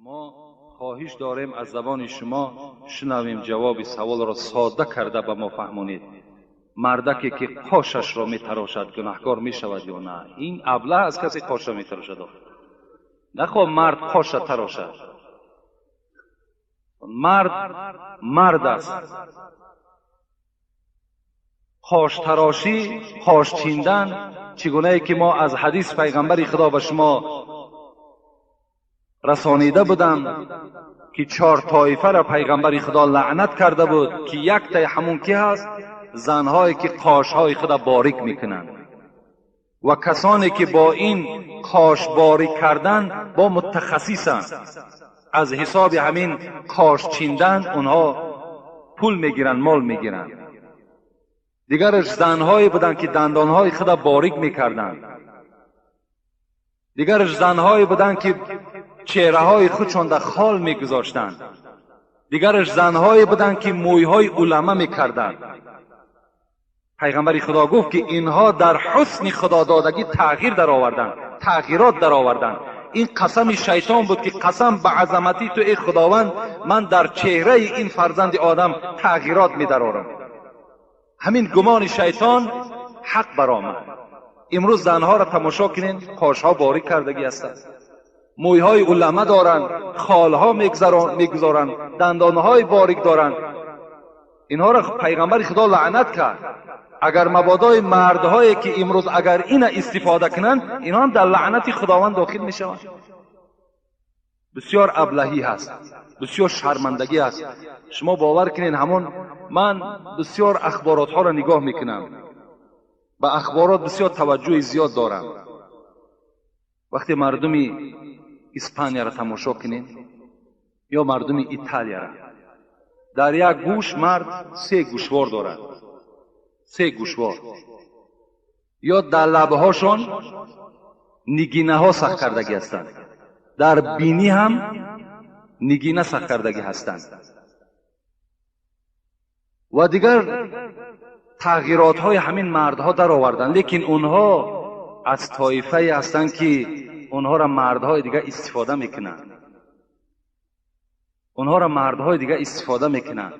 Мо хоҳиш дорем, аз забони шумо шунавем ҷавоби саволро, сода карда ба мо фаҳмонед. Мардаке ки қошашро метарошад, гунаҳкор мешавад ё на? Ин аблаҳ аз касе қоша метарошад. Нахо мард қоша тарошад. Мард мард аст. Қоштарошӣ, қош чиндан, чӣ гунае ки мо аз ҳадис пайғамбари Худо ба шумо расонида будам, ки чор тоифаро пайғамбари Худо лаънат карда буд, ки яктаи ҳамун ки ҳаст? Занҳое ки қошҳои худа борик мекунанд ва касоне ки бо ин қош борик кардан бо мутахассисанд, аз ҳисоби ҳамин қош чиндан онҳо пул мегиранд, мол мегиранд. Дигараш занҳое буданд, ки дандонҳои худа борик мекарданд. Дигараш занҳое буданд, ки чеҳраҳои худшон дар хол мегузоштанд. Дигараш занҳое буданд, ки мӯйҳои улама мекарданд. Пайғамбари Худо гуфт, ки инҳо дар ҳусни худододагӣ тағйир дароварданд, тағйирот дароварданд. Ин қасами шайтон буд, ки қасам ба азамати ту, эй Худованд, ман дар чеҳраи ин фарзанди одам тағйирот медарорам. Ҳамин гумони шайтон ҳақ баромад. Имрӯз занҳоро тамошо кунед: қошҳо борик кардагӣ ҳастанд, мӯйҳои улама доранд, холҳо мегузоранд, дандонҳои борик доранд. Инҳоро пайғамбари Худо лаънат кард. Агар мабодои мардҳое ки имрӯз агар ина истифода кунанд, инҳо ҳам дар лаънати Худованд дохил мешаванд. Бисёр аблаҳӣ ҳаст, бисёр шармандагӣ ҳаст. Шумо бовар кунед, ҳамон ман бисёр ахборотҳоро нигоҳ мекунам, ба ахборот бисёр таваҷҷӯҳи зиёд дорам. Вақте мардуми Испанияро тамошо кунед ё мардуми Италияро, дар як гӯш мард се гӯшвор дорад, се гӯшвор, ё дар лабҳошон нигинаҳо сах кардагӣ ҳастанд, дар бинӣ ҳам нигина сах кардагӣ ҳастанд ва дигар тағйиротҳои ҳамин мардҳо дароварданд. Лекин онҳо аз тоифае ҳастанд, ки онҳоро мардҳои дигар истифода мекунанд, онҳоро мардҳои дигар истифода мекунанд.